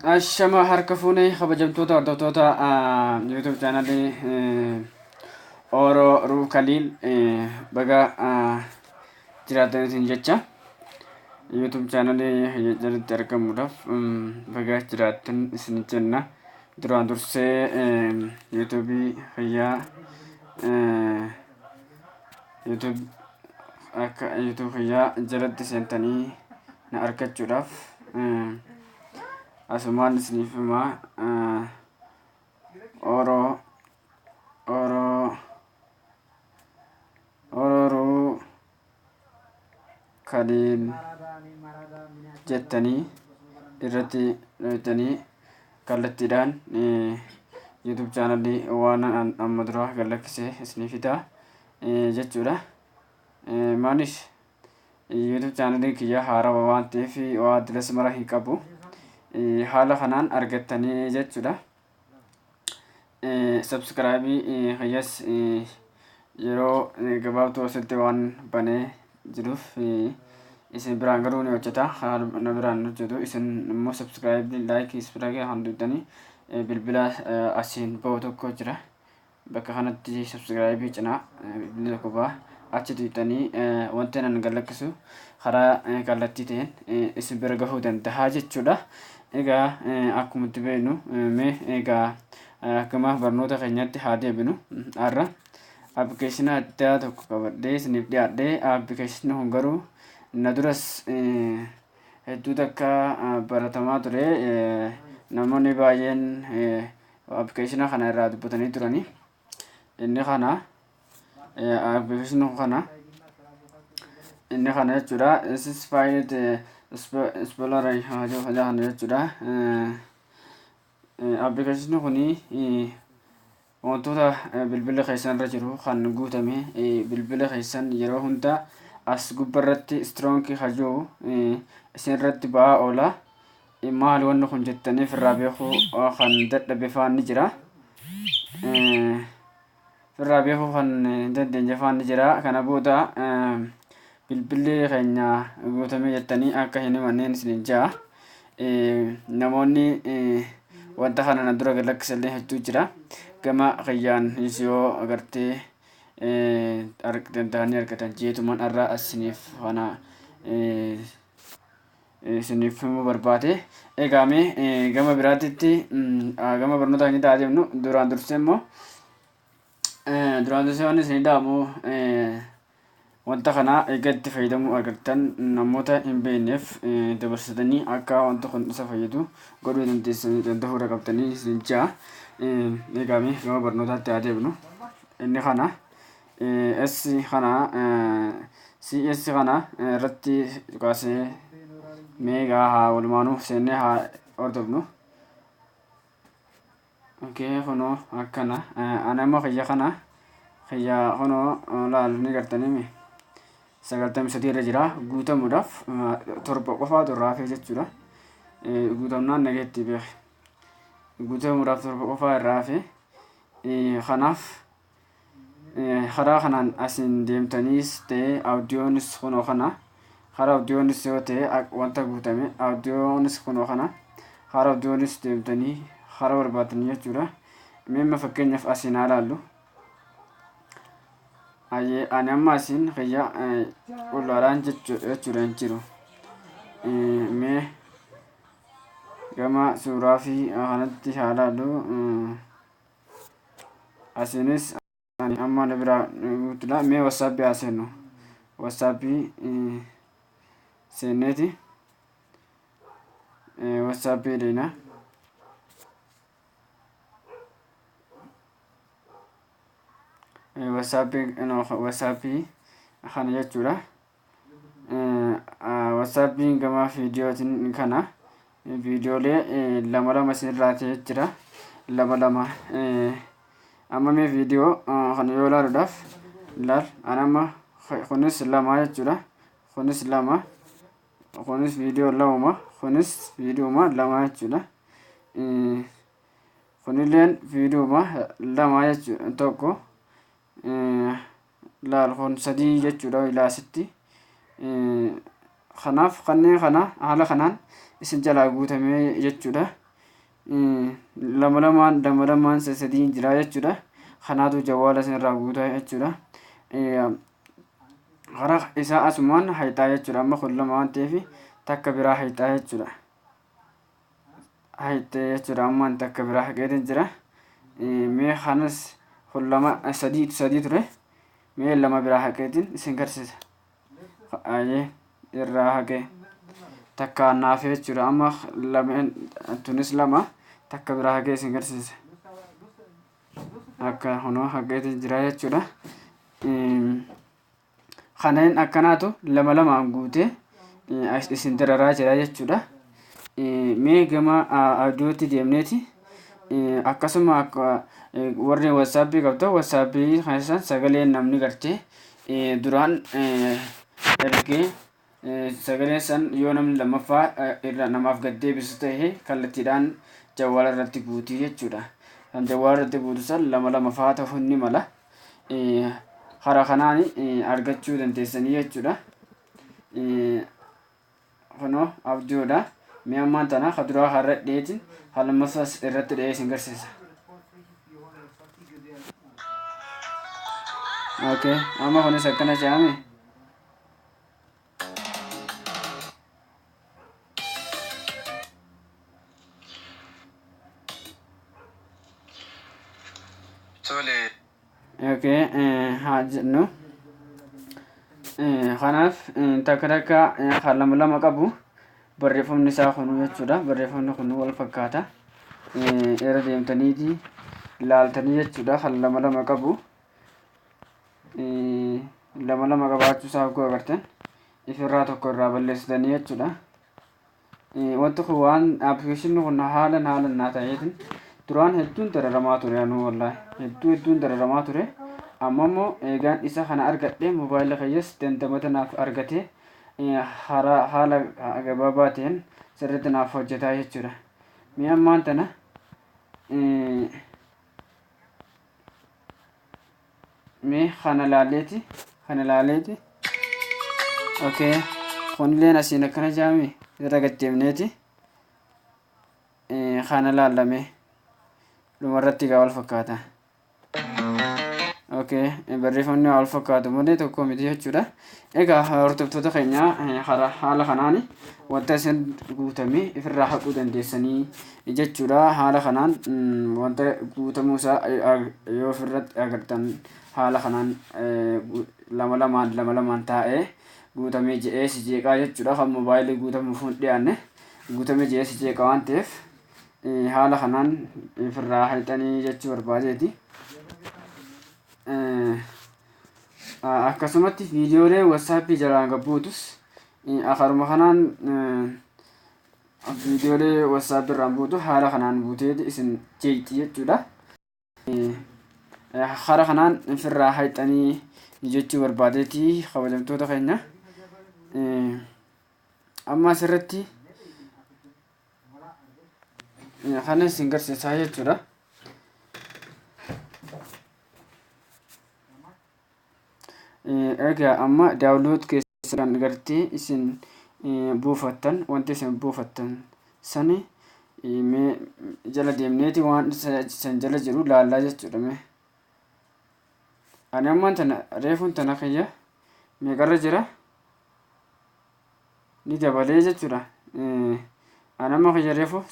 Ashama harka fuune, kabajamtoota hordoftoota YouTube chaanalii Oro Ruu Kaliil, baga jiraatan isin jecha. YouTube chaanalii jalatti argamuudhaaf baga jiraattan isin jenna. Duraan dursee YouTube kiyyaa YouTube akka YouTube kiyyaa jalatti seentanii na argachuudhaaf asumaan isiniif himaa, Oro Ruu Kaliil jettanii irratti dhoytanii kallattiidhaan YouTube chaanalii waan amma dura gad lakkise isinii fida jechuudha. Maanis YouTube chaanalii kiyya haarawa waan ta'eef waa dilas mara hin qabu. Haala kanaan argattanii jechuudha. Subscribe kiyyas yeroo gabaabtuu asitti waan banee jiruuf isin biraan garuu ni hojjeta. Na biraan hojjetu, isin immoo subscribe, like, subscribe kan tuqxanii bilbila asiin bahu tokko jira. Bakka kanatti subscribe cinaa bilbilli tokko baha. Achi tuqxanii wanti nan gad lakkisu karaa kallattii ta'een isin bira gahuu danda'a jechuudha. Egaa akkuma itti beeknu, mee egaa gama barnoota keenyaatti haa deebinu. Har'a appilikeeshina addaa tokko qabadhee isiniif dhiyaadhee, appilikeeshinni kun garuu na duras hedduu takka baratamaa ture. Namoonni baay'een appilikeeshina kana irraa dubbatanii turani. Inni kana, appilikeeshinni kun kana, inni kana jechuudha. Isis File Explorer kana jechuudha. Appilikeeshinni kuni wantoota bilbila keessan irra jiru kan guutame, bilbila keessan yeroo hunda as gubbarratti strong hajuu isin irratti ba'aa oola. Maal wanni kun jettaniif irraa beekuu kan dadhabe faan ni jira. Irraa beekuu kan hin dandeenye faan ni jira. Kana booda bilbilli keenya guutamee jettanii akka hin himanneen isiniin ja'a. Namoonni wanta kana na dura gad lakkisallee hedduu jira. Gama kiyyaan yoo agartee danda'anii argatan jeetuman har'a isiniif kana isiniif himuu barbaade. Egaa mee gama biraatitti, gama barnoota keenya adeemnu. Duraan dursee immoo, duraan dursee waan isinii dhaamu, wanta kana egaa itti fayyadamuu argattan namoota hin beekneef dabarsitanii akka wanta kun isa fayyadu godhuu dandeessanii danda'uudha qabdanii isin ja'a. Egaa mee gama barnootaatti haa deebinu. Inni kana S kana CS kana irratti kaasee mee egaa haa walumaanuu seennee haa hordofnu. Okay, kunoo akkana. Ani amma kiyya kana, kiyya kunoo laal, ni gartanii mi? 93 irra jira. Guutamuudhaaf 7 qofaatu irraa hafee jechuudha. Guutamnaan nageetti beeke. Guutamuudhaaf 7 qofaa irraa hafe. Kanaaf karaa kanaan asiin deemtaniis ta'e, audiyoonis kunoo kana, karaa audiyoonis yoo ta'e wanta guutame, audiyoonis kunoo kana, karaa audiyoonis deemtanii karaa barbaadanii jechuudha. Mee amma fakkeenyaaf asiin haa laallu. Ayyee, ani amma asiin kiyya qullaadhaan jechuudha hin jiru. Mee gama suuraa fi kanatti haa laallu. Asiinis ani amma na biraa guutuudha. Mee WhatsAppii haa seennu. WhatsAppii seenneeti WhatsAppii deena. WhatsAppii kana jechuudha. WhatsAppiin gama viidiyootiin kana viidiyoolee lama lama isinirraa ta'ee jira. Lama lama. Amma mee viidiyoo kana yoo ilaaluudhaaf laal, ani amma kunis lama jechuudha. Kunis lama. Kunis viidiyoo lamuma. Kunis viidiyooma lama jechuudha. Kunilleen viidiyooma lama jechuudha, tokko laal, kun sadii jechuudha ilaasitti. Kanaaf kanneen kana haala kanaan isin jalaa guutamee jechuudha. Lama lamaan, lama lamaan, sadiin jira jechuudha. Kanaatu jawwaala isinirraa guutaa jechuudha. Karaa isaa asumaan hayxaa jechuudha. Amma kun lama waan ta'eef takka biraa hayxaa jechuudha. Hayxee jechuudha. Ammaan takka biraa haqeetiin jira. Mee kanas kun lama, sadii, sadii ture. Mee lama biraa haqeetiin isin garsiisa. Ayyee, irraa haqee takka naafee jechuudha. Amma lameen tunis lama, takka biraa haqee isin garsiisa. Akka kunoo haqeetiin jira jechuudha. Kanneen akkanaatu lama lamaan guutee isin dararaa jira jechuudha. Mee gama audiyootti deemneeti akkasuma warri WhatsAppii qabdan, WhatsAppii keessan sagaleen namni gartee duraan ergee, sagaleen san yoo namni lammaffaa irra namaaf gad deebisu ta'e, kallattiidhaan jawwaala irratti guutii jechuudha. Kan jawwaala irratti guutu san lama lama fa'aa ta'uu ni mala. Karaa kanaan argachuu dandeessanii jechuudha. Kunoo audiyoodha. Mee ammaan tana ka duraa har'a dhiyeetiin kan lammaffaas irratti dhiyee isin garsiisa. Okay, amma kunis akkana jedhame. Tole. Okay, haa jennu. Kanaaf takka takka kan lama lama qabu barreeffamni isaa kunu jechuudha. Barreeffamni kun wal fakkaata. Irra deemtaniiti laaltanii jechuudha, kan lama lama qabu. Lama lama qabaachuu isaa hogguu agartan ifirraa tokko irraa balleessitanii jechuudha. Wanti kun waan appilikeeshinni kun haalan haalan naa ta'eetiin duraan hedduun dararamaa ture anuu, wallaahi hedduu hedduun dararamaa ture. Amma immoo eegaan isa kana argadhe, moobaayila kiyyas dandamata naaf argate, haala gabaabaa ta'een sirriitti naaf hojjetaa jechuudha. Mee ammaan tana mee kana laaleeti. Okay, kunilleen asiin akkana jaame irra gad deemneeti kana laallame, dhumarratti egaa wal fakkaata. Okay, barreeffamni wal fakkaatu malee tokko miti jechuudha. Egaa hordoftoota keenya, karaa haala kanaan wanta isin guutame ofirraa haquu dandeessanii jechuudha. Haala kanaan wanta guutamuu isaa yoo ofirratti agartan, haala kanaan lama lamaan, lama lamaan taa'ee guutamee je'ee si jeeqaa jechuudha. Kan moobaayilii guutamuuf hin dhiyaanne guutamee je'ee si jeeqa waan ta'eef, haala kanaan ofirraa haqxanii jechuu barbaadeeti. Akkasumatti viidiyoolee WhatsAppii jalaan gabbuutus akaruma kanaan viidiyoolee WhatsAppii irraan buutu haala kanaan buutee isin jeeqxi jechuudha. Karaa kanaan ofirraa haqxanii jechuu barbaadeeti, kabajamtoota keenya. Amma asirratti kana isin garsiisaa jechuudha. Egaa amma download keessa kan gartee isin buufattan, wanti isin buufattan sani mee jala deemneeti waan san jala jiru laallaa jechuudha mee. Ani ammaan tana reefuun tana kiyya meeqarra jira, ni dabalee jechuudha. Ani amma kiyya reefu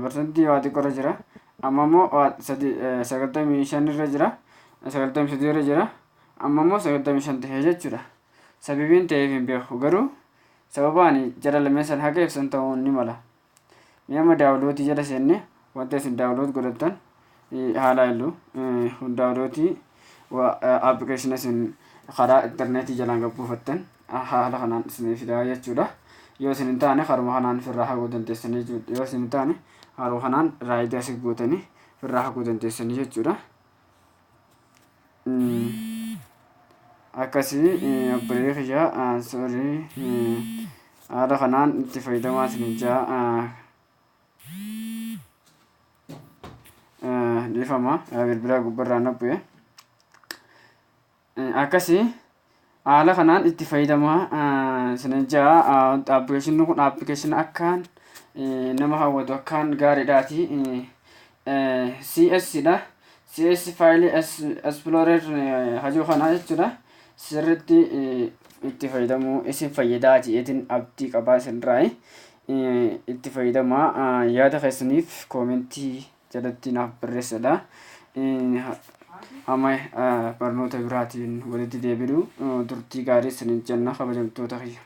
percentii waa xiqqoorra jira. Amma immoo 95 irra jira. 93 irra jira. Amma immoo 95 tahee jechuudha. Sababiin ta'eef hin beeku, garuu sababa ani jara lameen san haqa ibsan ta'uu ni mala. Mee amma downloadii jala seenne wanta isin download godhattan haala illu kun downloadii appilikeeshina isin karaa intarneetii jalaan gabbuufattan haala kanaan isinii fidaa jechuudha. Yoo isin hin taane karuma kanaan ofirraa haquu dandeessanii jechuudha. Yoo isin hin taane haruma kanaan rightii asii gootanii ofirraa haquu dandeessanii jechuudha. Akkasii obbolee kiyya, sorry, haala kanaan itti fayyadamaa isin jaa. Dhiifama, bilbila gubbarraa na bu'e. Akkasii haala kanaan itti fayyadamaa isin jaa. Appilikeeshinni kun appilikeeshina akkaan Nama hawwatu akkaan gaariidhaati. CS dha. CS File Explorer hajuu kana jechuudha. Sirriitti itti fayyadamuu isin fayyadaa jeetiin abdii qabaa isinirraa. Itti fayyadamaa, yaada keessaniif koomentii jalatti naaf barreessadha. Hamma barnoota biraatiin walitti deebinu turtii gaarii isiniin jenna, kabajamtoota kiyya.